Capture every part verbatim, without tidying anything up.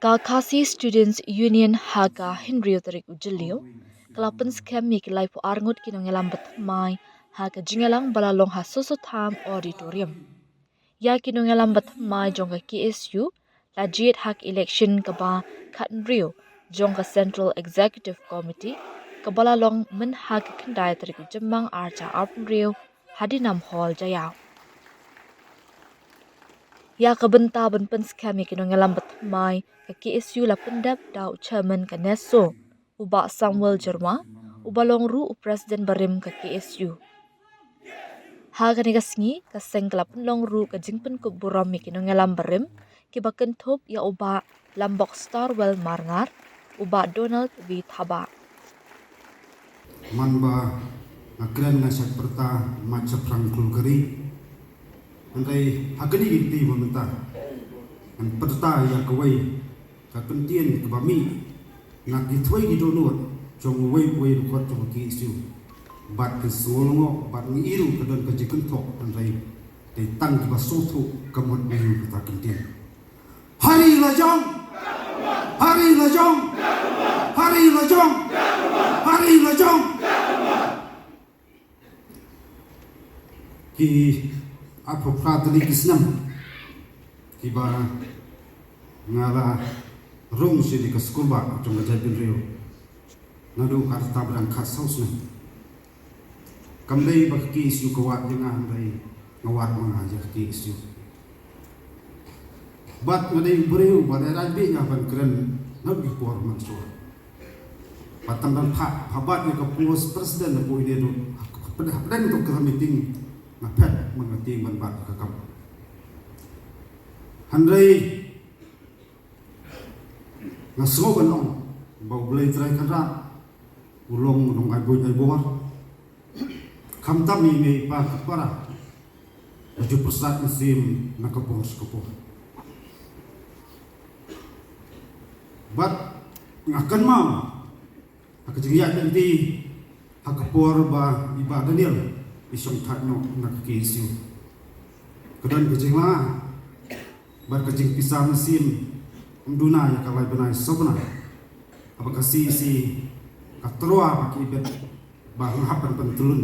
Ka Khasi Students Union ha ka hynriew tarik u Jylliew ka la pynskhem ïa ki laiphew ar ngut ki nongïalam bathymmai ha ka jingïalang ba la long ha Soso Tham Auditorium. Ïa ki nongïalam bathymmai jong ka K S U la jied ha ka election kaba khathynriew jong ka Central Executive Committee kaba la long mynha ka khyndai tarik u Jymmang arhajar arphew hynriew ha Dinam Hall, Jaïaw. Ïa ka bynta ban pynskhem ïa ki nongïalam bathymmai ka K S U la pyndep da u chairman ka NESO, u Bah Samuel Jyrwa, uba long ruh u president barim ka K S U. Ha kane ka sngi ka seng ka la pynlong ruh ka jingpynkup burom ïa ki nongïalam barim kiba kynthup ïa u Bah Lambok Starwell Marngar, u Bah Donald V Thabah. Man ba nga kren nga shait pyrta mat shaphrang klur ka ri. Hynrei ha kane ka kti ba mynta ngan pyrta ïa kawei ka kyntien kaba mih na ki three ki dohnud jong uwei uwei u dkhot jong ka K S U. Bad ki sngewlyngngoh bad ngi i ruh ka don ka jingkynthoh, hynrei dei tang kiba sngewthuh ka mut ngi ïa kata ka kyntien. Hari lajong. Hari lajong. Hari lajong. Hari lajong. Ki arphew phra tylli ki snem kiba nga la rung sha kane ka skulbah jong ka jaitbynriew. Naduh ka rta ba dang khatsaw snem. Kam dei ba ka K S U ka wad ïa nga, hynrei nga wad ma nga ïa ka K S U. Bad nga dei u briew ba dei rajbeh ïa ban kren na ki por mynshuwa. Bad tang ban phah, phah bad ïa ka post president na poi ne do. Hapdeng, hapdeng to ka meeting nga phet man nga tieng ban bat ka kam. Hynrei nga sngew ban ong ba U Blei Trai Kynrad u long u nongai buit ai bor. Khamtam ïa i mei i pa ki para ba ju pyrsad mynsiem na ka por sha ka por. Bad nga kynmaw ha ka jingïaid lynti ha ka por ba i Bah Daniel i shongthait noh na ka K S U. Ka don ka jingla bad ka jingpisa mynsiem ym duna ïa ka lai bnai saw bnai. Haba ka C E C ka tyrwa ba ki ibet ba nga hap ban pyntyllun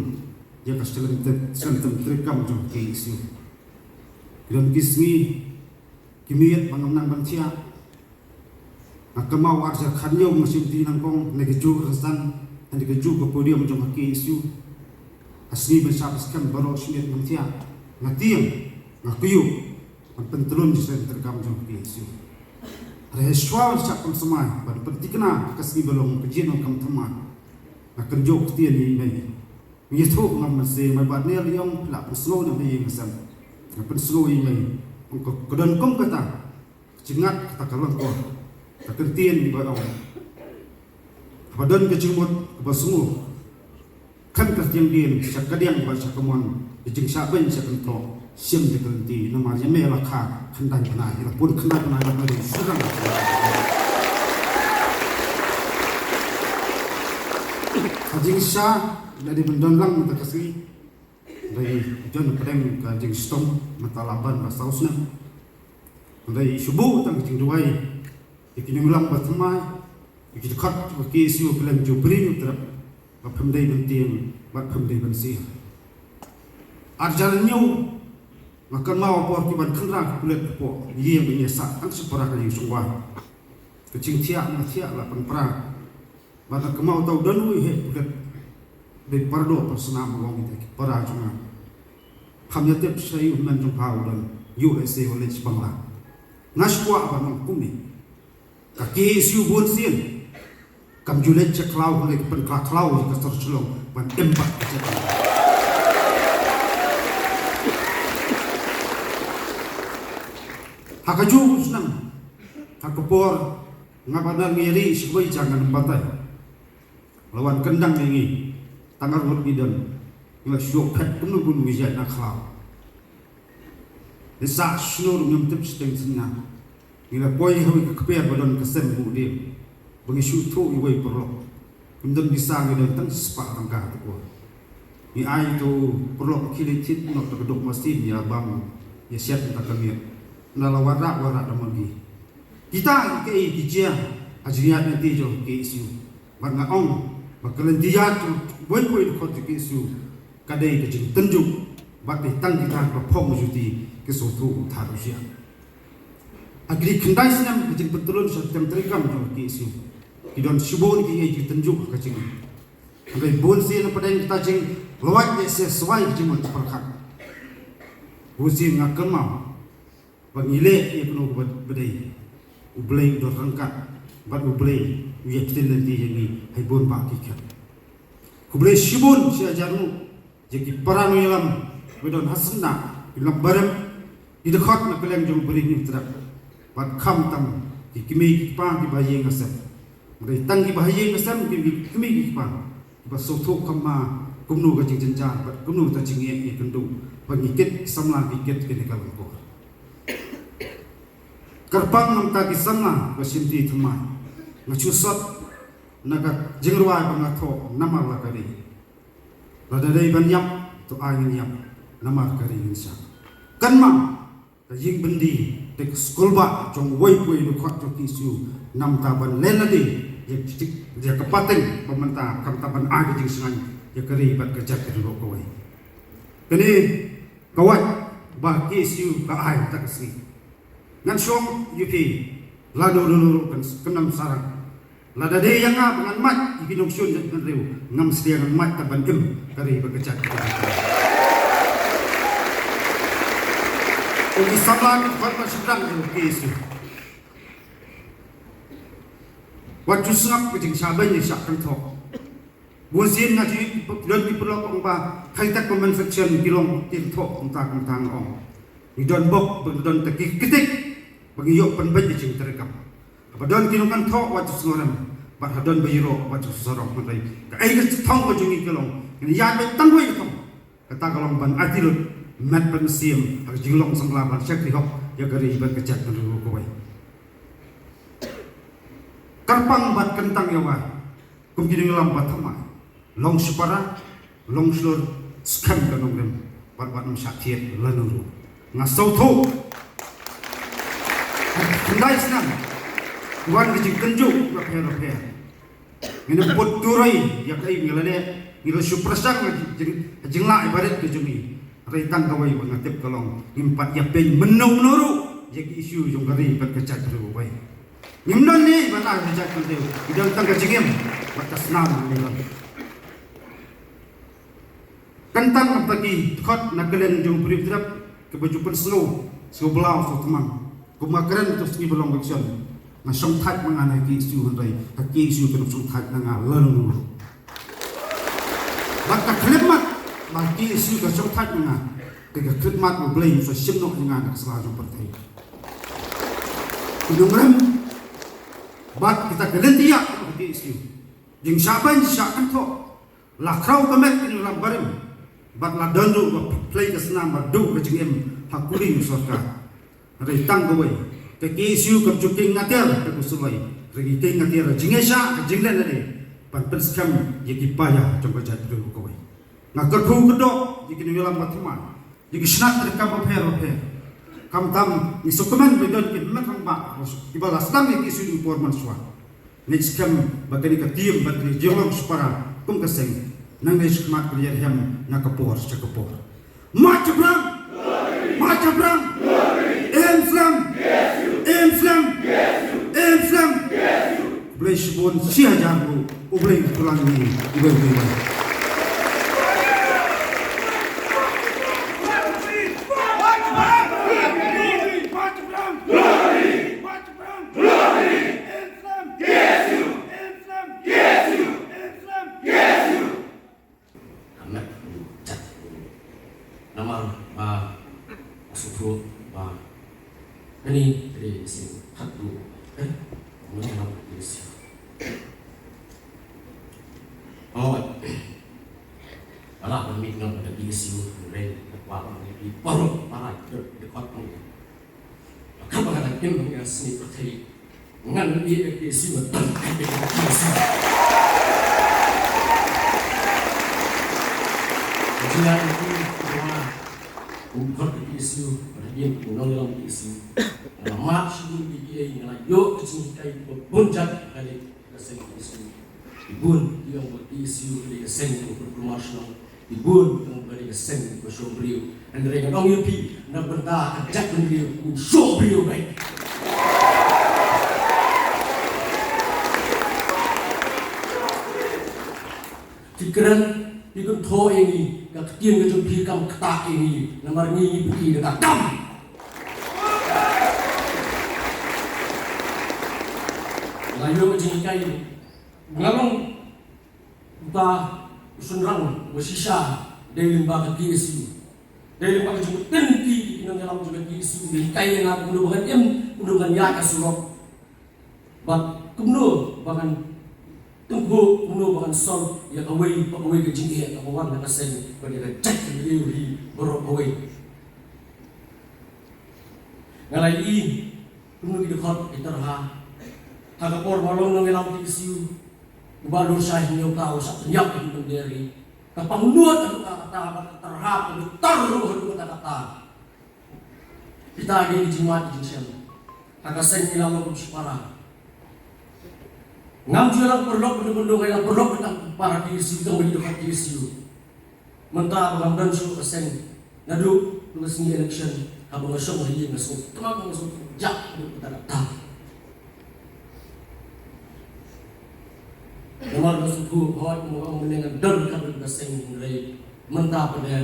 ïa ka shlem tep, shlem tep treikam jong ka K S U. Ki don ki sngi ki miet ba ngam nang ban thiah. Nga kynmaw arhajar khathynñiew nga shim kti nyngkong na kajuh ka kyrsan, na kajuh ka podium jong ka K S U. Ha sngi ban shah ba skhem baroh shi miet ngam thiah. Nga tieng, nga kyiuh ban pyntyllun ïa ka shlem treikam jong ka K S U. Hynrei shuwa ban shah pynsamai ban pynthikna ka sngi ba long ka jingdonkam thymmai, nga kynjoh ktien ïa i mei. Nga ïathuh, ngam mynsiem, mei Bah Daniel, i ong phi la pynsngew ne em ïa nga shen. Nga pynsngew ïa i mei. Ong ka, ka don kum kata ka jingngad, kata ka lyngkor, ka kyntien ba ong, haba don ka jingmut kaba sngewthuh, khlem ka tieng dien sha kadiang bad sha kamon, ka jingshah beiñ sha kynthoh, shim da ka lynti, namar ïa me la kha khyndai bnai, la pun khyndai bnai bad me dei u shynrang. Ka jingshah la dei ban don lang mynta ka sngi. Dei jon pdeng ka jingshitom mynta la ban ka saw snem. Dei shu buh tang ka jingduwai ïa ki nongïalam bathymmai, ïa ki dkhot ka K S U, khlem ju briew trep ba phim dei ban tieng bad phim dei ban sir. Arhajar hynñiew nga kynmaw ha por ki ban khynra ki pulit hapoh ïing ba ngi ïa sah tang shipara ka jingsngewbha. Ka jingthiah nga thiah la pynpra. Bad nga kynmaw tau don uwei u heh pulit, dei paradoh parsnam, u ong ïa ki para jong nga, pham ïa tip sha ïa u hynmen jong pha u don U S A u leit sha Bangla. Nga shu kwah ban ong kumne, ka K S U bun sien kam ju leit sha khlaw, kam leit pynkylla khlaw ïa ka sor Shillong ban im pat ka jait. Ha kajuh ka snem, ha ka por nga Bah Daniel ngi ïa ri sha kawei jaka ngan ym batai. La wan kyndang ïa ngi, tang arngut ngi don, ngi la shu phet kumno kumno ngi ïaid na khlaw. Ngi sah shano ruh ngim tip shiteng shynñiuh. Ngi la poi ha kawei ka kper ba don ka sem buh dieng ba ngi shu thuh ïa uwei u paralok. Ngim don pisa, ngi don tang shispah tyngka ha ta por. Ngi ai ïa uto u paralok u khie leit thied noh da ka duk masin ïa bam ïa shet ïa ka miet. Ynda la wanrah wanrah da ma ngi. Kita ki, ki jia ha jingïaid lynti jong ka KSU. Bad nga ong ba ka lynti ïaid jong uwei pa uwei u dkhot jong ka KSU ka dei ka jingtynjuh, bad dei tang kita kiba phong juti ki sngewthuh u thad u syiar. Ha kine ki khyndai snem ka jingpyntyllun sha ka treikam jong ka KSU, ki don shibun kiei kiei ki tynjuh ha ka jingim. Hynrei bunsien hapdeng kita jinglwait lehse swai ka jingmut jingpyrkhat, bunsien nga kynmaw ba ngi leh ïa kano kaba dei. U Blei u don ryngkat, bad U Blei u ïai ktien lynti ïa ngi ha bun bah ki khep. Khublei shibun shi hajar nguh ïa ki para nongïalam kiba don ha syndah, ki nongïalam barim, ki dkhot na kylleng jong U Blei Hynñiewtrep, bad khamtam ki kmie ki kpa kiba ha ïing ha sem. Hynrei tang kiba ha ïing ha sem, ki, ki kmie ki kpa kiba sngewthuh kham ma kumno ka jingjynjar bad kumno ka jingeh ïakynduh ba ngi kit samla, ngi kit kane ka lyngkor. Kyrpang namar ki samla ba shim ti thymmai, nga shu sot na ka jingrwai ba nga thoh namar la ka ri. Lada dei ban ïap, to ai ngin ïap, namar ka ri ngin shah. Kynmaw, ka ïing byndi, te ka skulbah jong uwei pa uwei u dkhot jong ka KSU, namar ban leh lade ïa ka pateng ba mynta, khamtam ban ai ka jingshngaiñ ïa ka ri bad ka jaitbynriew kawei. Kane ka wait ba ka KSU ka ai ha kata ka sngi. Ngan shong ïa phi lano lano ruh, kan, kan ym sarang. Lada dei ïa nga ba ngan mad ïa ki nongshun jaitbynriew, ngam sdang, ngan mad tang ban im ka ri bad ka jait. Ko ki samla, ki dkhot bad shynrang jong ka KSU, wat ju sngap ka jingshah beiñ shah kynthoh. Bunsien nga ju don ki paralok ong ba high tech comment section ki long ki thoh kumta kumta, nga ong ngi don bok ba ngi don tang ki kritik ba ngi ïoh pynbeit ïa ka jingtreikam. Haba don ki nongkynthoh, wat ju sngewrem, bad ha don ba ïaroh, wat ju sarong. Hynrei kaei ka thong ka jong ngi ka long, ngin ïaid beit tang wei ka thong. Kata ka long ban aiti lut met bad mynsiem ha ka jinglong samla ban shakri hok ïa ka ri bad ka jaitbynriew kawei. Kyrpang bad kyntang ïa wei kum ki nongïalam ba thymmai, long shipara, long shlur, skhem ka nongrim, bad wat ym shah thied lano ruh. Nga sngewthuh, khyndai snem wan ka jingtynjuh bapher bapher. Ngin ym put turoi ïa kaei ngi la leh, ngi la shu pyrshang ha jing, ha jinglah ïa barit ka jong ngi. Hynrei tang kawei ba nga tip ka long, ngim pat ïa peit mynno mynno ruh ïa ki issue jong ka ri bad ka jaitbynriew kawei. Ngim don ne ban ai ka jaitbynriew, ngi don tang ka jingim bad ka snam ngi don. Kan tang namar ki dkhot na kylleng jong u Hynñiewtrep kiba ju pynsngew, sngewblaw, sngewtymmen. Kumba kren to sngi ba long election, nga shongthait ma nga na ki KSU, hynrei ka KSU kam shongthait na nga lano ruh. Bad ka khyllipmat ba ka KSU ka shongthait na nga, te ka khyllipmat U Blei u sa shim noh ïa nga na ka sla jong pyrthei. Ki nongrim bad kita ki lynti ïa ka KSU, jingshah beiñ shah kynthoh, la khraw ka met ki nongïalam barim, bad la don ruh ba plie ka snam ba duh ka jingim ha kuli u sorkar. Hynrei tang kawei, ka KSU kam ju kieng ngatiar da ka suloi, hynrei ki kieng ngatiar da ka jingïaishah, ka jingleh lade ban pynskhem ïa ki paidbah jong ka jaitbynriew kawei. Nga kyrkhu kyrdoh ïa ki nongïalam ba thymmai, ïa ki shnat treikam bapher bapher. Khamtam ngi sngewkmen ba don ki met rangbah kiba la sdang ïa ka KSU ha ki por mynshuwa. Ngi skhem ba kane ka team bad kane ka jinglong shipara kum ka seng, nangne shakhmat kin ïarhem na ka por sha ka por. Mad shaphrang! Mad shaphrang! Im slem! Im slem! Im slem! Khublei shibun, shi hajar nguh, U Blei un kyrkhu ïa ngi, U Blei un kyrkhu ïa ngi. Namar ba nga sngewthuh ba kane ka dei ka sien khatduh, eh, nga ïarap ïa ka sien. Oh, nga lah ban mih noh na ka B S U, hynrei nga kwah ban mih baroh para dkhot. Kaba nga dang im ha ka sngi pyrthei, ngan ïa ka KSU, ngan tang ka KSU. Jia ïa ki, Kum u dkhot ka K S U, bad hadien kum u nongïalam K S U, nga la mad shibun kiei kiei, nga la ïoh ka jinghikai ba bun jait ha ka seng K S U. Ki bun ki ong ba K S U ka dei ka seng kaba kulmar shnong. Ki bun ki ong ba dei ka seng kaba shoh briew. Hynrei ngan ong ïa phi, na bynta ka jaitbynriew, kum shoh briew beit. Phi kren, phi kynthoh ïa ngi, ka ktien ka jong phi kam ktah ïa ngi, namar ngi ngi pynïaid da ka kam. Nga ïoh jinghikai, nga long uta u shynrang uba shisha, dei lyngba ka K S U. Dei lyngba ka jingpynti ki nongïalam jong ka K S U, dei hikai ïa nga kumno ba ngan im, kumno ba ngan ïaid ka surok. Bad kumno ba ngan tyngkhuh, kumno ba ngan solve ïa kawei pa kawei ka jingeh kaba wan na ka seng bad ïa ka jaitbynriew hi baroh kawei. Nga la ïohi kumno ki dkhot ki tyrha. Ha ka por ba long nongïalam K S U, u Bah Lurshai Hynñiewkha u shah pynïap ïa ki mynder hi. Ka pangnud haduh katta, bad ka tyrha ka bitar ruh haduh katta katta. Kita ki dei ki jingmad ki jingshem. Ha ka seng ngi la long kum shipara. Ngam ju ïalang paralok bynta bynta, nga ïalang paralok bynta para K S U, tang ba ngi dkhot K S U. Mynta ba ngam don shuh ha ka seng, naduh ka sngi election, haba nga shong ha ïing nga sngewthuh, nga sngewthuh jak haduh katta katta. Namar nga sngewthuh hooid, nga ong mynne ngan don ka bynta ka seng, hynrei mynta pat de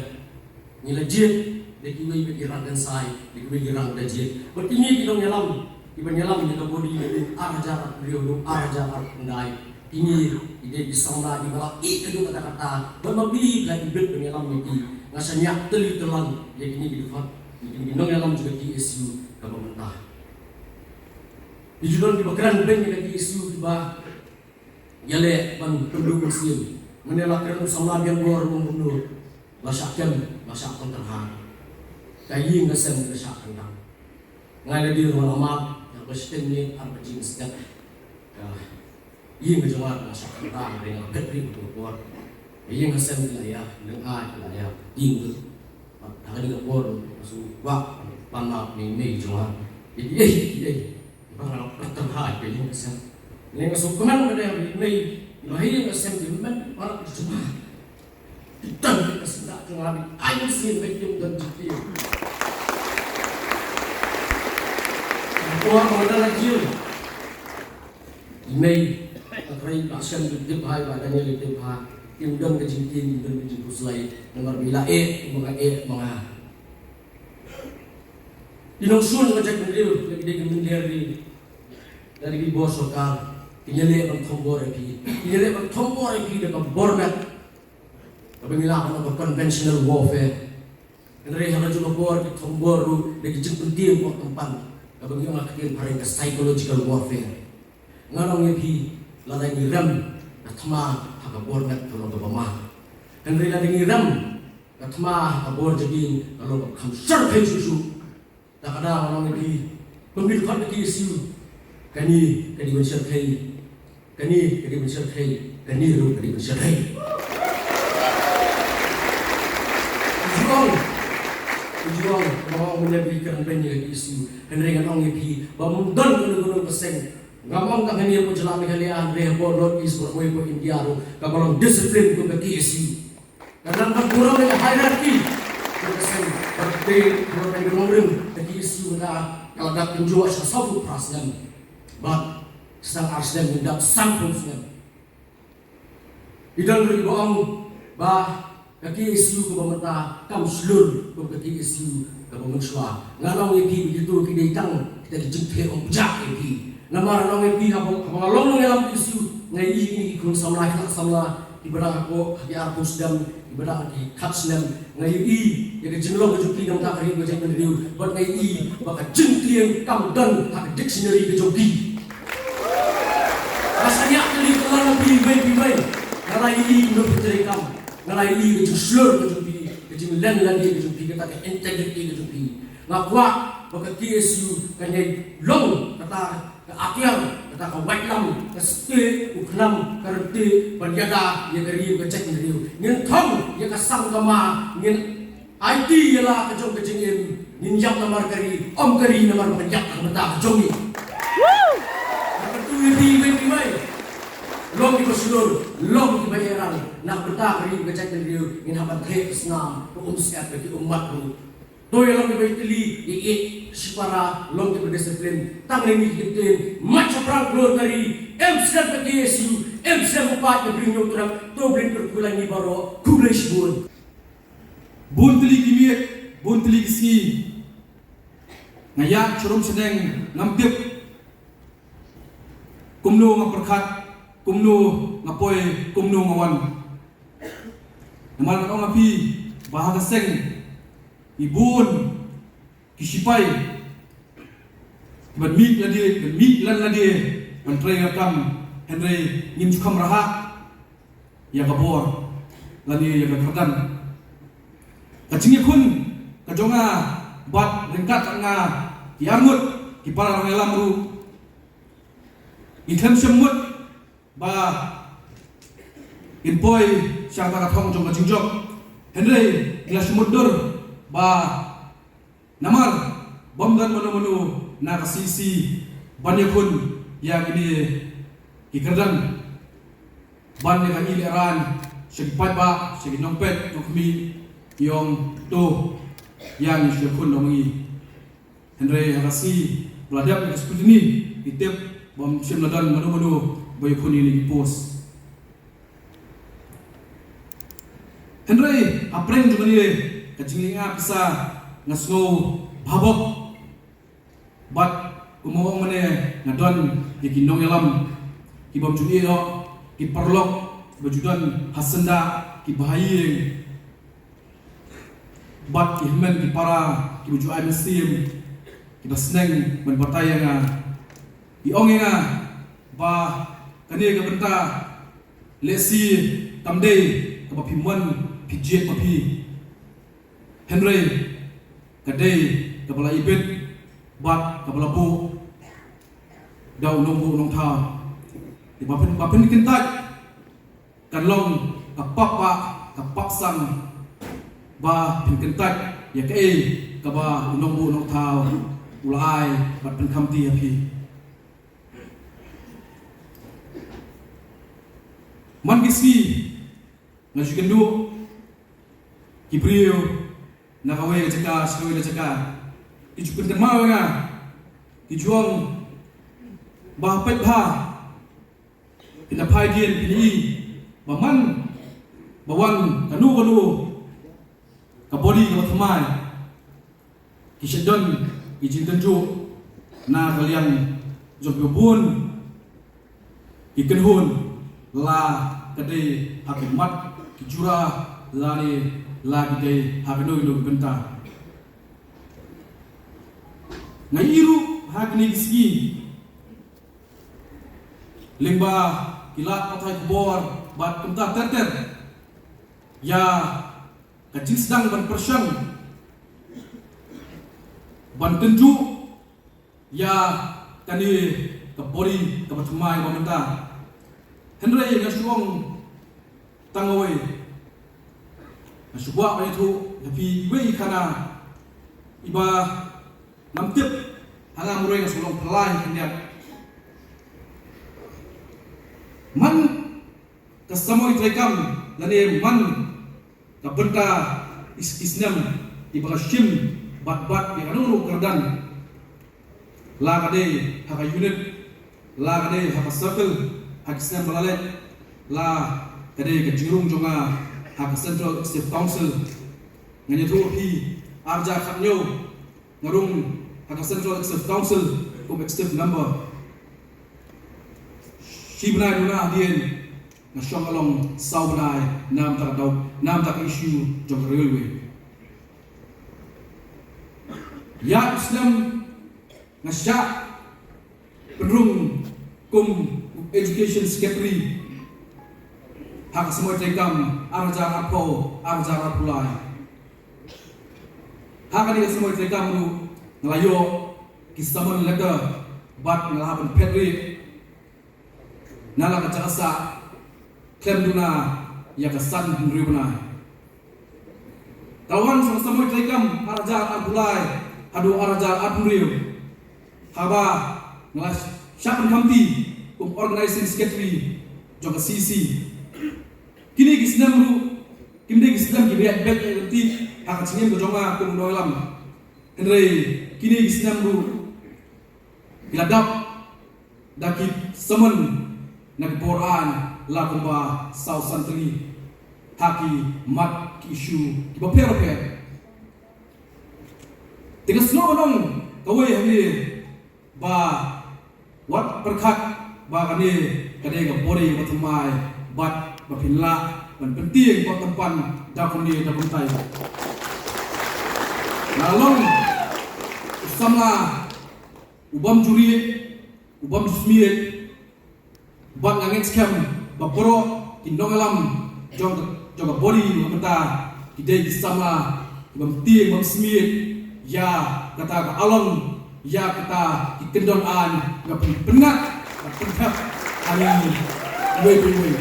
ngi la jied da kiwei pat ki rangkynsai, da kiwei ki rang da jied. Bad kine ki nongïalam, kiban ïalam ïa ka body naduh ar hajar arphew hynriew haduh ar hajar arphew khyndai, kine ki dei ki samla kiba la ïeit haduh katta katta. Bad ma phi la ibit ban ïalam ïa ki, nga shaniah tylli tyllan ïa kine ki dkhot, ïa kine ki nongïalam jong ka K S U kaba mynta. Ki ju don kiba kren beiñ ïa ka K S U kiba ïaleh ban pynduh mynsiem. Mynne la kren u samla Bianbor, u ong kumno, la shah kem, la shah pynterha. Ka ïing ka sem ka shah kyndang. Nga ïa lade ruh nga la mad, ïa ba shiteng miet ar baje mynstep. Ka ïing ka jong nga ka shah kyndang, nga dei nga phet rit ha ka por. Ka ïing ka sem ki la ïa, lyngngai ki la ïa, ïing ka. Bad ha kane ka por, nga shu kwah ban map ïa i mei jong nga. Ïa kiei, ïa kiei. Ba nga la pynterha ïa ka ïing ka sem. Lane nga shu kmen ba dei ïa i mei, ïa i mei ka sem, ïa i mei ba la pynterha. Ki don ka sngewthuh jong nga, ai mynsiem ba kim don jingkyrkhu. Ka por ba nga dang la jia. I mei, ka trei ba shem, i tip bha, i ba dang ïa i tip bha. Kim don ka jingkyrkhu, kim don ka jingkhuslai. Namar ba i la eh kumba nga eh ma nga. I nongshun ka jaitbynriew, ïa ki dei ki mynder ri. Lada ki bor sorkar, kin ïaleh ban thombor ïa phi. Kin ïaleh ban thombor ïa phi da ka bor met, kaba ngi lah ban ong ka conventional warfare. Hynrei ha la jong ka por ki thombor ruh da ki jingpynthied bor kympan, kaba ngi ong ha ka ktien phareng ka psychological warfare. Ngan ong ïa phi, lada ngi rem ka thma ha ka bor met ka long kaba ma. Hynrei lada ngi rem ka thma ha ka bor jabieng ka long kaba kham shyrkhei shuh shuh. Te ka daw ngan ong ïa phi, kum ki dkhot ka K S U, kane ka dei ban shyrkhei, kane ka dei ban shyrkhei, kane ruh ka dei ban shyrkhei. Ka ju ong, ka ju ong, ka ong mynne ba ki kren beiñ ïa ka K S U, hynrei ngan ong ïa phi, ba ym don kano kano ka seng, ngam ong tang hangne hapoh jylla Meghalaya, hynrei hapoh North East, baroh kawei hapoh India ruh, kaba long discipline kum ka K S U. Ka dang ban burom ïa ka hierarchy. Ka seng, ka dei, ka dei ka nongrim, ka K S U ka, ka la dap kynjoh sha sawphew phra snem. Bad sdang ar snem ngin dap sanphew snem. Ki don ruh kiba ong ba ka K S U kaba mynta kam shlur kum ka K S U kaba mynshuwa. Ngan ong ïa phi ba kito ki dei tang kita ki jingthied ym pjah ïa phi. Namar ngan ong ïa phi haba, haba nga long nongïalam K S U, nga ïohi ïa ki khun samla, ki khynnah samla, kiba dang hapoh ha ki arphew snem, kiba dang ha ki khat snem, nga ïohi ïa ka jinglong ka jong ki nangta ka ri ka jaitbynriew, bad nga ïohi ba ka jingtieng kam don ha ka dictionary ka jong ki. Nga shaniah kylli kyllang ïa phi iwei pa iwei, nga la ïohi kumno phi trei kam, nga la ïohi ka jingshlur ka jong phi, ka jinglen lade ka jong phi, kata ka integrity ka jong phi. Nga kwah ba ka K S U kan ïai long kata ka atiar, kata ka waitlam, ka stieh u khnam, ka ryntieh ban ïada ïa ka ri ka jaitbynriew. Ngin thong ïa ka sang ka ma, ngin Aiti ïa la ka jong ka jingim, ngin ïap namar ka ri, ym ka ri namar ban ïap na ka bynta ka jong ngi. Ngi kyntu ïa phi iwei pa iwei, long kiba shlur, long kiba ïairang, na ka bynta ka ri ka jaitbynriew, ngin hap ban theh ka snam, ka umsyep bad ki ummat ruh. To ïa long kiba ïatylli, ïa ïeit shipara, long kiba discipline, tang ne ngi ki ktien, mat shaphrang klur ka ri, em sngap ka K S U, em sngap u paid ka Bri Hynñiewtrep, to Blei un kyrkhu ïa ngi baroh, khublei shibun. Bun tylli ki miet, bun tylli ki sngi, nga ïaid sharum shaneng, ngam tip kumno nga pyrkhat, kumno nga poi, kumno nga wan. Namar ngan ong ïa phi ba ha ka seng ngi bun ki shipai ban mih lade, ban mih lan lade, ban trei ka kam, hynrei ngim ju kham rhah ïa ka bor lane ïa ka kyrdan. Ka jingïakhun ka jong nga bad ryngkat nga ki arngut ki para nongïalam ruh, ngi khlem shym mut ba ngin poi sha kata ka thong jong ka jingjop. Hynrei ngi la shu mutdur ba namar bym don mano mano na ka C E C ban ïakhun ïa kine ki kyrdan, ban ïa ka ïalehrain sha ki paidbah, sha ki nongpeit nongkhmih, ngi ong to ïa ngi shu ïakhun da ma ngi. Hynrei ha ka sngi ba la dep ïa ka scrutiny, ngi tip ba ym shym la don mano mano ba ïakhun ïa kine ki post. Hynrei hapdeng jong kane ka jingleh nga pisa, nga sngew bha bok bad kumba ong mynne, nga don ïa ki nongïalam ki bym ju ïehnoh, ki paralok ba ju don ha syndah, ki bahaïing bad ki hynmen ki para kiba ju ai mynsiem, kiba sneng ban batai ïa nga. Ki ong ïa nga ba kane ka bynta lehse kam dei kaba phi mon phi jied ma phi, hynrei ka dei kaba la ibit bad kaba la buh da u nongbuh nongthaw. Ba phin, ba phin kyntait kan long ka pap ba, ka pap sang ba phin kyntait ïa kaei kaba u nongbuh nongthaw u la ai bad pynkhamti ha phi. Man ki sngi nga ju kynduh ki briew na kawei ka jaka sha kawei ka jaka, ki ju pynkynmaw ïa nga, ki ju ong ba peit bha, phin da phai dien phin ïohi ba man ba wan kano kano ka body kaba thymmai, ki shait don ki jingtynjuh na ka liang jong kiba bun ki kynhun, la ka dei ha ki mat ki jura lane la ki dei ha kino kino ki bynta. Nga ïohi ruh ha kine ki sngi lyngba ki lad pathai khubor bad kumta ter ter ïa ka jingsdang ban pyrshang ban tynjuh ïa kane ka body kaba thymmai ba mynta. Hynrei nga shu ong tang kawei, nga shu kwah ban ïathuh ïa phi iwei i khana iba ngam tip ha nga marwei, nga shu long phylla khyndiat. Man ka samoi treikam lane man ka bynta i s-, i snem iba nga shim bad bad ïa kano kano ka kyrdan, la ka dei ha ka unit, la ka dei ha ka circle, ha ki snem ba la leit, la ka dei ka jingrung jong nga ha ka Central Executive Council. Ngan ïathuh ïa phi, arhajar khathynñiew nga rung ha ka Central Executive Council kum executive member. Shi bnai duna hadien nga shong halong saw bnai namar ka daw, namar ka issue jong ka railway. Ïa u snem nga shah pynrung kum education secretary ha ka samoi treikam arhajar arphew, arhajar arphew lai. Ha kane ka samoi treikam ruh nga la ïoh ki summon letter bad nga la hap ban phet rieh na la ka jaka sah khlem duna ïa ka san hynriew bnai. Ka la wan sha ka samoi treikam ar hajar arphew lai haduh ar hajar arphew hynriew, haba nga la shah pynkhamti kum Organizing Secretary jong ka C C. Kine ki snem ruh kim dei ki snem kiba ïaid beit ïaid lynti ha ka jingim ka jong nga kum u nongïalam. Hynrei kine ki snem ruh ki la dap da ki sermon na ki por aiñ la kumba saw san tylli ha ki mat ki issue kiba pher bapher. Te nga sngewbha ban ong kawei hangne ba wat pyrkhat ba kane ka dei ka body ba thymmai bad ba phin lah ban pyntieng bad tympan da kumne da kumtai. Nga long u samla u bym ju rieh, u bym ju smiej, bad nga ngeit skhem ba baroh ki nongïalam jong, jong ka body mynta ki dei ki samla ki bym tieng bym smiej ïa kata ka along, ïa kata ki kyndon aiñ, nga pynpynnat, nga pynthep ha ïing iwei pa iwei.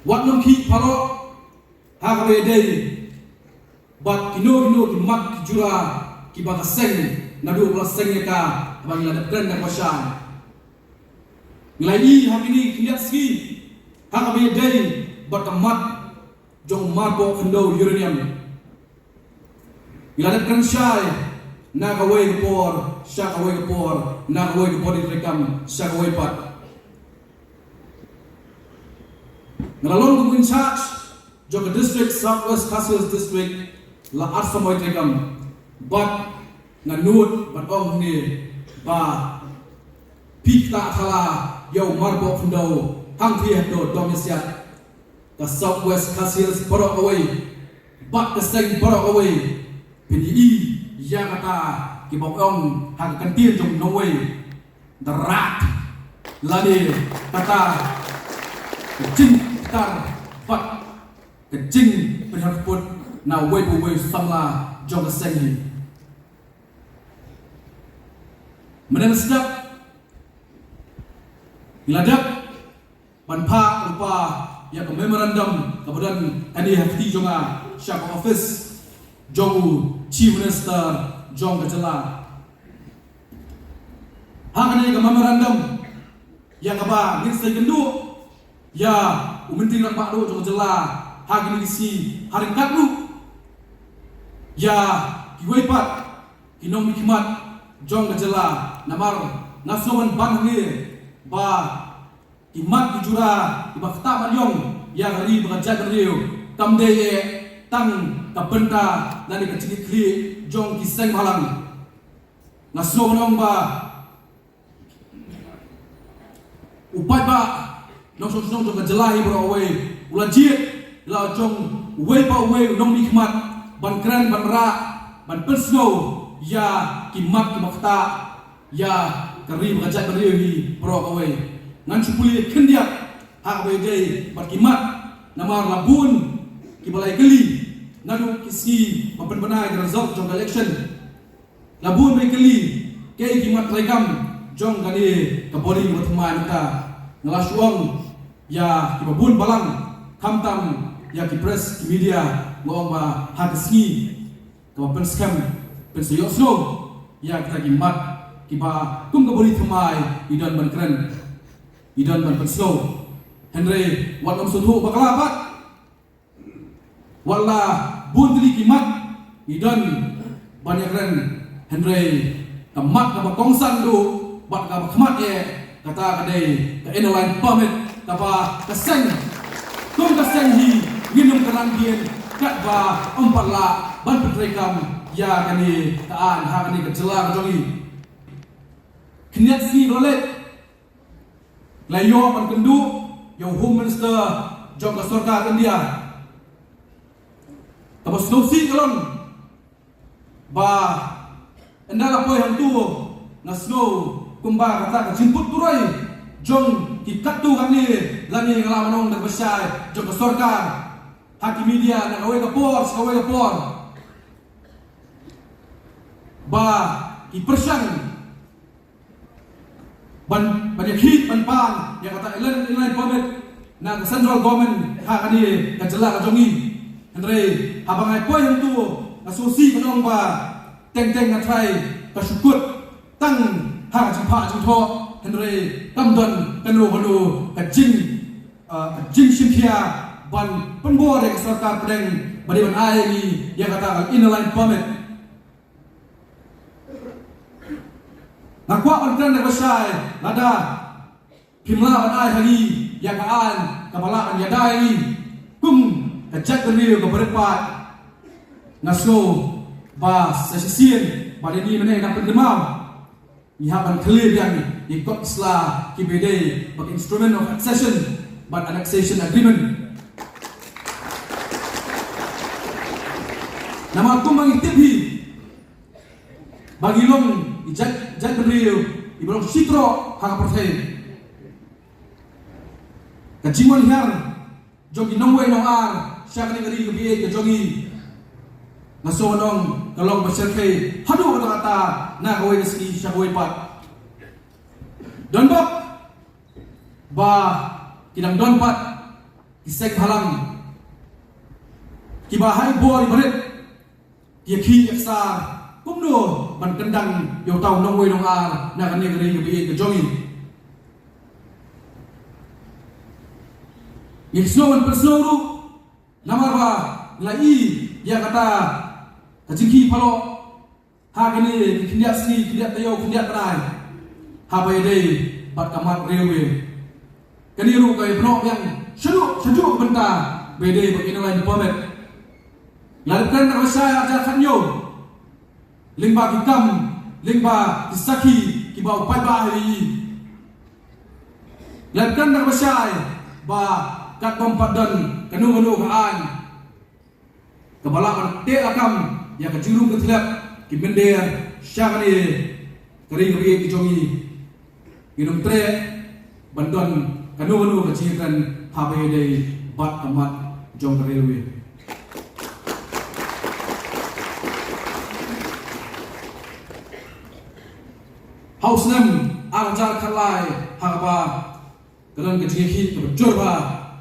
Wat nym khih pharok ha kaba ïadei bad kino kino ki mat ki jura kiba ka seng naduh ba la seng ïa ka, haba ngi la dep kren na kaba shai. Ngi la ïohi ha kine ki khyndiat sngi ha kaba ïadei bad ka mat jong u marpoh khyndew uranium. Ngi la dep kren shai na kawei ka por sha kawei ka por, na kawei ka body treikam sha kawei pat. Nga la long kum in charge jong ka district, South West Khasi Hills District, la ar samoi treikam. Bad nga nud ban ong hangne ba phi ktah thala ïa u marpoh khyndew hangthie hato dom ïa siat. Ka South West Khasi Hills baroh kawei bad ka seng baroh kawei phin ïohi ïa kata kiba ong ha ka kyntien jong nongwei, the rat, lane kata ka jingktar bad ka jingpynharkhput na uwei pa uwei u samla jong ka seng hi. Mynta mynstep ngi la dep ban phah lypa ïa ka memorandum kaba don kane ha kti jong nga sha ka office jong u Chief Minister jong ka jylla. Ha kane ka memorandum ïa kaba ngin sa ïakynduh ïa u Myntri Rangbah Duh jong ka jylla ha kine ki sngi, ha ryngkat ruh ïa kiwei pat ki nongmihkhmat jong ka jylla. Namar nga sngew ban ban hangne ba ki mat ki jura kiba ktah ban ïong ïa ka ri bad ka jaitbynriew kam dei eh tang ka bynta lane ka jingkitkhlieh jong ki seng bhalang. Nga sngew ban ong ba u paidbah nongshong shnong jong ka jylla hi baroh kawei u la jied, la jong uwei pa uwei u nongmihkhmat ban kren, ban rah, ban pynsngew ïa ki mat kiba ktah ïa ka ri bad ka jaitbynriew hi baroh kawei. Ngan shu pule khyndiat ha kaba ïadei bad ki mat, namar la bun kiba la ïakylli naduh ki sngi ba pynbna ïa ka result jong ka election. La bun ba ïakylli kaei ki mat treikam jong kane ka body ba thymmai mynta. Nga la shu ong ïa kiba bun balang, khamtam ïa ki press, ki media, nga ong ba ha ka sngi kaba pynskhem, pynsa ïohsngew ïa kita ki mat kiba kum ka body thymmai ngi don ban kren, ngi don ban pynsngew. Hynrei wat nym sngewthuh bakla pat. Wat la bun tylli ki mat ngi don ban ïakren, hynrei ka mat kaba kongsan duh bad kaba khmat eh, kata ka dei ka Inner Line Permit kaba ka seng, kum ka seng hi, ngin ym kynran dien katba ym pat lah ban pyntreikam ïa kane ka aiñ ha kane ka jylla ka jong ngi. Khyndiat sngi ba la leit la ïoh ban kynduh ïa u Home Minister jong ka sorkar India. Kaba sngewsih ka long ba ynda la poi hangto nga sngew kumba kata ka jingput turoi jong ki katto katne, lane nga lah ban ong da kaba shai jong ka sorkar, ha ki media na kawei ka por sha kawei ka por, ba ki pyrshang ban, ban ïakhih ban pan ïa kata Inner Line, Inner Line Permit na ka central government ha kane ka jylla ka jong ngi. Hynrei haba nga poi hangto, nga sngewsih ban ong ba teng teng nga trai ka shu kut tang ha ka jingphah jingthoh, hynrei kam don kano kano ka jing, ah, ka jingshim khia ban pynbor ïa ka sorkar pdeng ba dei ban ai ïa ngi ïa kata ka Inner Line Permit. Nga kwah ban kren da kaba shai, lada phim lah ban ai ha ngi ïa ka aiñ kaba lah ban ïada ïa ngi kum ka jaitbynriew kaba rit paid, nga sngew ba sa shisien ba dei ngi mynne na pyndonkam, ngi hap ban khlieh biang ïa ki kot ki sla kiba dei ba ka Instrument of Accession bad Annexation Agreement. Namar kumba ngi tip hi ba ngi long i jait, jaitbynriew iba long shitroh ha ka pyrthei. Ka jingwan hiar jong ki nongwei nongar sha kane ka ri kaba ïeit ka jong ngi, nga sngew ban ong ka long ba shyrkhei haduh katta katta na kawei ka sngi sha kawei pat. Don bok ba ki dang don pat ki seng bhalang kiba ha i bor iba rit ki ïakhih ïaksar kumno ban kyndang ïa uta u nongwei nongar na kane ka ri kaba ïeit ka jong ngi. Ngi sngew ban pynsngew ruh namar ba ngi la i ïa kata ka jingkhih phalok ha kine ki khyndiat sngi, khyndiat taïew, khyndiat bnai haba ïadei bad ka mat railway. Kane ruh ka ïa pynnoh biang shaduh shaduh ka bynta ba ïadei bad Inner Line Permit. La dep kren da kaba shai ha ka jaka khathynñiew lyngba ki kam, lyngba ki sakhi kiba u paidbah ha ïing. La dep kren da kaba shai ba katba ym pat don kano kano ka aiñ kaba lah ban teh lakam ïa ka jingrung ka thlep ki mynder sha kane ka ri kaba ïeit ka jong ngi, ngin ym treh ban don kano kano ka jingkren haba ïadei bad ka mat jong ka railway. Ha u snem ar hajar khatlai, ha kaba ka don ka jingïakhih kaba jur bha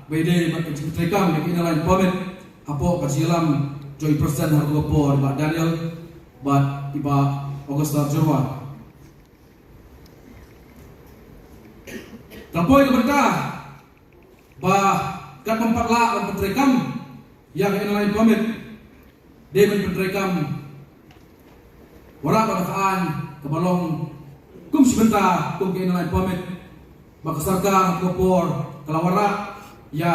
ba ïadei bad ka jingtreikam ïa ka Inner Line Permit hapoh ka jingïalam jong i President ha kata ka por, i Bah Daniel bad i Bah Augusta Jyrwa. Ka poi ka bynta ba katba ym pat lah ban pyntreikam ïa ka Inner Line Permit, dei ban pyntreikam wanrah ka aiñ kaba long kum shi bynta kum ka Inner Line Permit ba ka sorkar ha ka por ka la wanrah ïa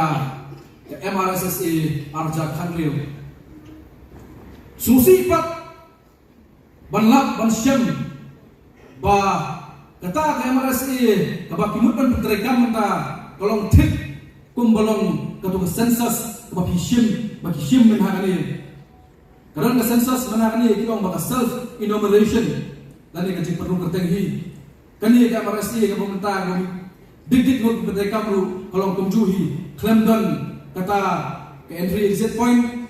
ka M R S S A ar hajar khathynriew. Sngewsih pat ban lap ban shem ba kata ka M R S S A kaba ki mut ban pyntreikam mynta ka long thik kumba long kato ka census kaba phi shim, ba ki shim mynta kane. Ka don ka census mynta kane ki ong ba ka self enumeration lane ka jingpynrung kyrteng hi. Kane ka M R S S A kaba mynta ka dik dik ngut pyntreikam ruh ka long kumjuh hi, khlem don kata ka entry exit point,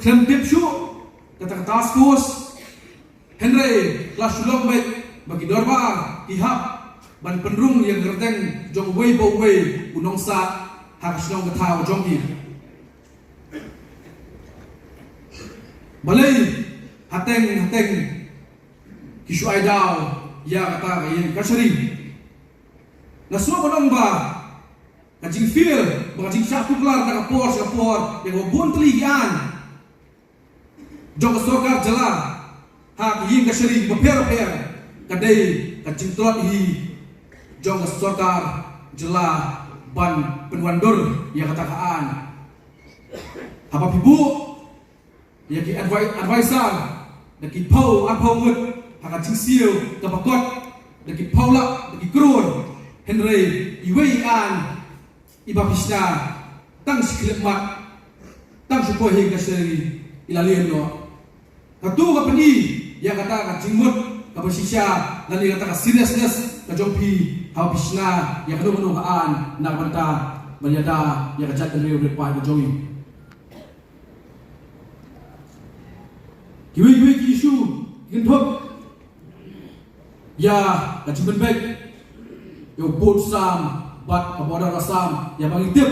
khlem tip shuh kata ka task force. Hynrei la shu long beit ba ki dorbar ki hap ban pynrung ïa ka kyrteng jong uwei pa uwei u nongsah ha ka shnong ka thaw jong ki. Balei hateng hateng ki shu ai daw ïa kata ka ïing kashari? Nga sngew ban ong ba ka jingfir, ba ka jingshah tuklar na ka por sha ka por ïa kaba bun tylli ki aiñ jong ka sorkar jylla ha ki ïing kashari bapher bapher ka dei ka jingtlot hi jong ka sorkar jylla ban pynwandur ïa kata ka aiñ. Haba phi buh ïa ki advi-, advisor da ki phew arphew ngut ha ka jingsiew kaba kot da ki phew lak da ki klur, hynrei iwei i aiñ iba phi shna tang shi khyllipmat, tang shi poi hi ka shari i la leh noh. Kato ka pyni ïa kata ka jingmut kaba shisha lane kata ka seriousness ka jong phi haba phi shna ïa kano kano ka aiñ na ka bynta ban ïada ïa ka jaitbynriew rit paid ka jong ngi. Kiwei kiwei ki issue ki kynthup ïa ka jingpynbeit ïa u pud Sam bad ka border Assam, ïa ba ngi tip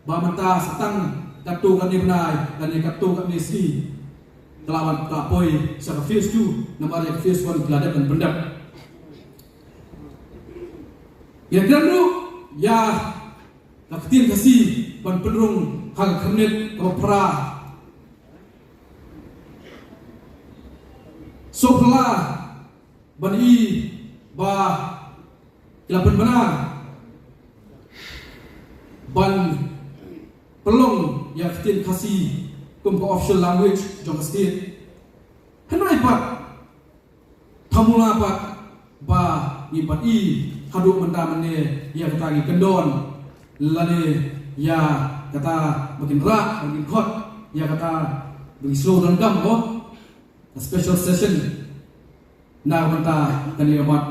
ba mynta sa tang katto katne bnai lane katto katne sngi, ka la wan ka la poi sha ka phase two, namar ïa ka phase one ka la dep ban pyndep. Ïa kren ruh ïa ka ktien Khasi ban pynrung ha ka khyrnit kaba phra. Sngewphylla ban i ba ki la pynbna ban pynlong ïa ka ktien Khasi kum ka official language jong ka state. Hynrei pat, thamula pat ba ngi pat i haduh mynta mynne ïa kata ngi kyndon lane ïa kata ba kin rah, ba kin khot ïa kata ba ngi sngewdonkam, ko, ka special session na ka bynta kane ka mat.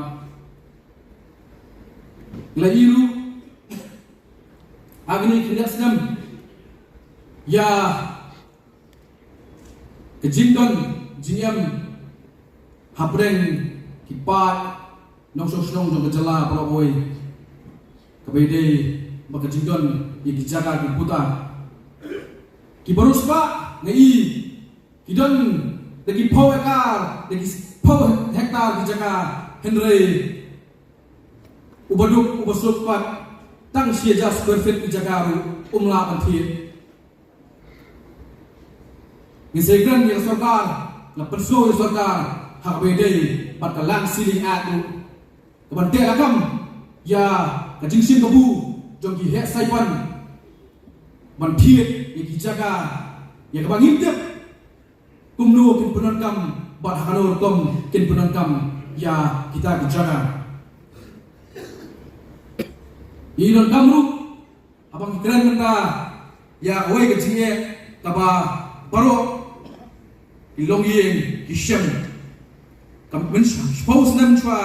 Ngi la ïohi ruh ha kine ki khyndiat snem ïa ka jingdon jingem hapdeng ki paid nongshong shnong jong ka jylla baroh, kaba ïadei bad ka jingdon ïa ki jaka ki puta. Ki baroh spah ngi i ki don da ki phew ekar, da ki phew hektar ki jaka, hynrei u baduk u basuk pat tang shi hajar square feet ki jaka ruh um lah ban thied. Ngi sa ïakren ïa ka sorkar, la pynsngew ïa ka sorkar ha kaba ïadei bad ka Land Ceiling Act ruh, kaban teh lakam ïa ka jingshim kabu jong ki heh saipan ban thied ïa ki jaka, ïa kaba ngim tip kumno kin pyndonkam bad ha kano rukom kin pyndonkam ïa kita ki jaka. Ngi donkam ruh haba ngi kren mynta ïa kawei ka jingeh kaba baroh ki longïing ki shem. Ka mynshwa, shiphew snem shuwa,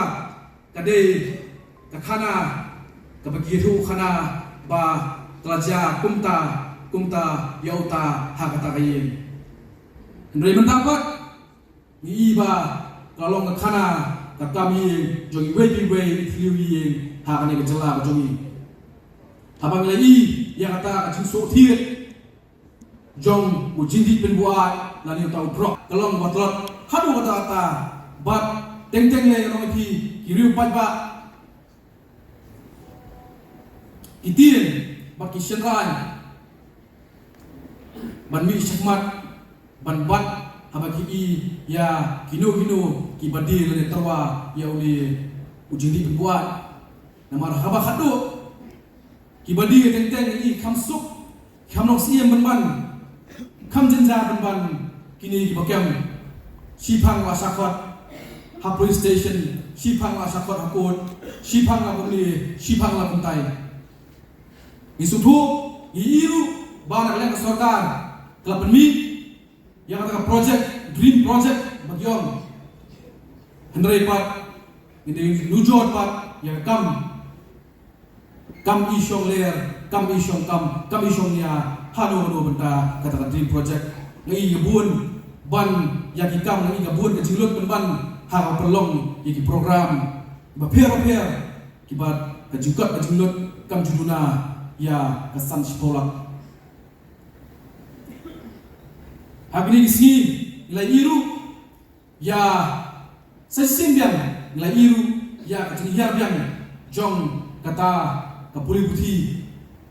ka dei ka khana kaba ki ïathuh khana ba ka la jia kumta kumta ïa uta ha kata ka ïing. Hynrei mynta pat ngi i ba ka la long ka khana ka kam ïing jong iwei pa iwei i thliew ïing ha kane ka jylla ka jong ngi. Haba ngi la i ïa kata ka jingsngewthied jong u Jingdih Pynbuaid lane uta u Brok, ka long ba tlot haduh katta katta. Bad teng teng lei, ngan ong ïa phi, ki riew paidbah, ki tieng bad ki shynrang ban mih shakhmat ban bat haba ki i ïa kino kino kiba die lane tyrwa ïa une u Jingdih Pynbuaid. Namar haba khatduh kiba die teng teng i kham suk, kham long siem pynban, kham jynjar pynban. Kine kiba kem, shiphang la shah khot ha police station, shiphang la shah khot ha court, shiphang la kumne, shiphang la kumtai. Ngi sngewthuh, ngi i ruh ba na ka liang ka sorkar ka la pynmih ïa kata ka project, dream project ba ki ong. Hynrei pat ngi dei nujor pat ïa ka kam, kam i shong ler, kam i shong kam, kam i shong nia, hano hano bynta kata ka dream project. Nga i ka bun ban ïa ki kam, nga i ka bun ka jinglut pynban ha ka pynlong ïa ki program bapher bapher kiba ka jingkot ka jinglut kam ju duna ïa ka san shiphew lak. Ha kine ki sngi ngi la i ruh ïa, sa shisien biang ngi la i ruh ïa ka jinghiar biang jong kata ka pule puthi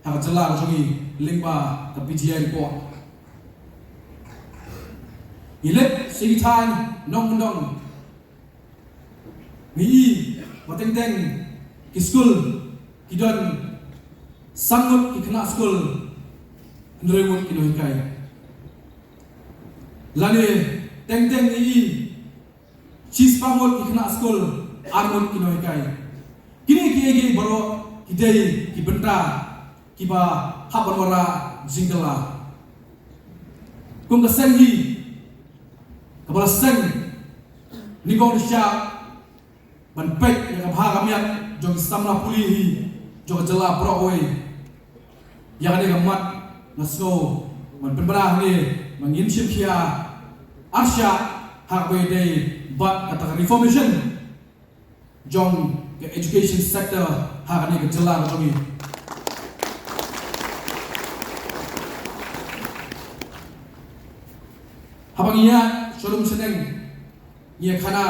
ha ka jylla ka jong ngi lyngba ka P G I report. Ngi leit sha ki thaiñ nongkyndong, ngi i ba teng teng ki skul ki don san ngut ki khynnah skul, hynriew ngut ki nonghikai. Lane teng teng ngi i shispah ngut ki khynnah skul, ar ngut ki nonghikai. Kine kiei kiei baroh ki dei ki bynta kiba hap ban wanrah jingkylla. Kum ka seng hi kaba la seng nyngkong nyngshap ban peit ïa ka bha ka miat jong ki samla pule hi jong ka jylla baroh kawei. Ïa kane ka mat nga sngew ban pynbna hangne ba ngin shim khia arshah ha kaba ïadei bad kata ka reformation jong ka education sector ha kane ka jylla ka jong ngi. Haba ngi ïaid sha lum sha neng, ngi ïa khana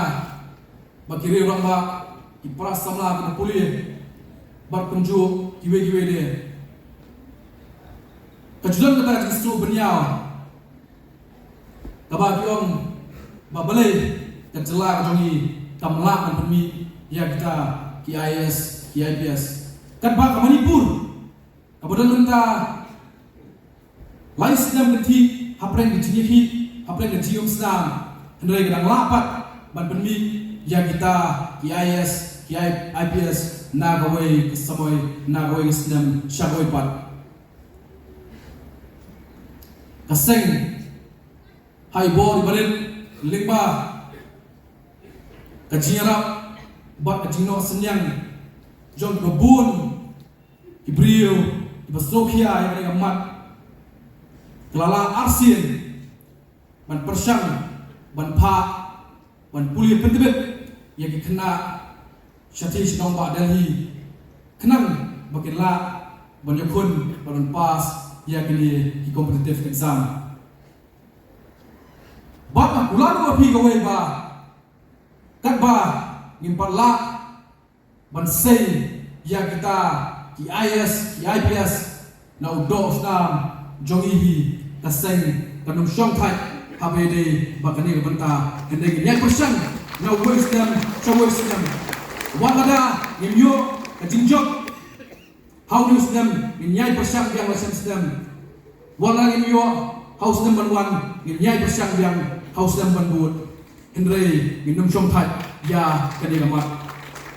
ba ki riew rangbah, ki para samla, ki pule bad kumjuh kiwei kiwei de. Ka ju don kata ka jingsngew bynñiaw kaba ki ong ba balei ka jylla ka jong ngi kam lah ban pynmih ïa kita ki I A S, ki I P S. Katba ka Manipur kaba don mynta lai snem ka thik hapdeng ka jingïakhih, hapdeng ka jingïasam, hynrei ka dang lah pat ban pynmih ïa kita ki I A S, ki I P S na kawei ka samoi, na kawei ka snem sha kawei pat. Ka seng ha i bor i barit lyngba ka jingïarap bad ka jingnoh synñiang jong kiba bun ki briew kiba sngewkhia ïa kane ka mat, ka la lah arsien ban pyrshang, ban phah, ban pule pyntbit ïa ki khynnah shatei sha nongbah Delhi khnang ba kin lah ban ïakhun bad ban pass ïa kine ki competitive exam. Bad nga kular ïa phi kawei ba katba ngim pat lah ban sei ïa kita ki I A S, ki I P S na u doh u snam jong ngi hi, ka seng kan ym shongthait haba ïadei bad kane ka bynta. Hynrei ngin ïai pyrshang na uwei u snem sha uwei u snem. Wat lada ngim ïoh ka jingjop ha une u snem, ngin ïai pyrshang biang la snem snem. Wat lada ngim ïoh ha u snem ban wan, ngin ïai pyrshang biang ha u snem ban bud. Hynrei ngin ym shongthait ïa kane ka mat.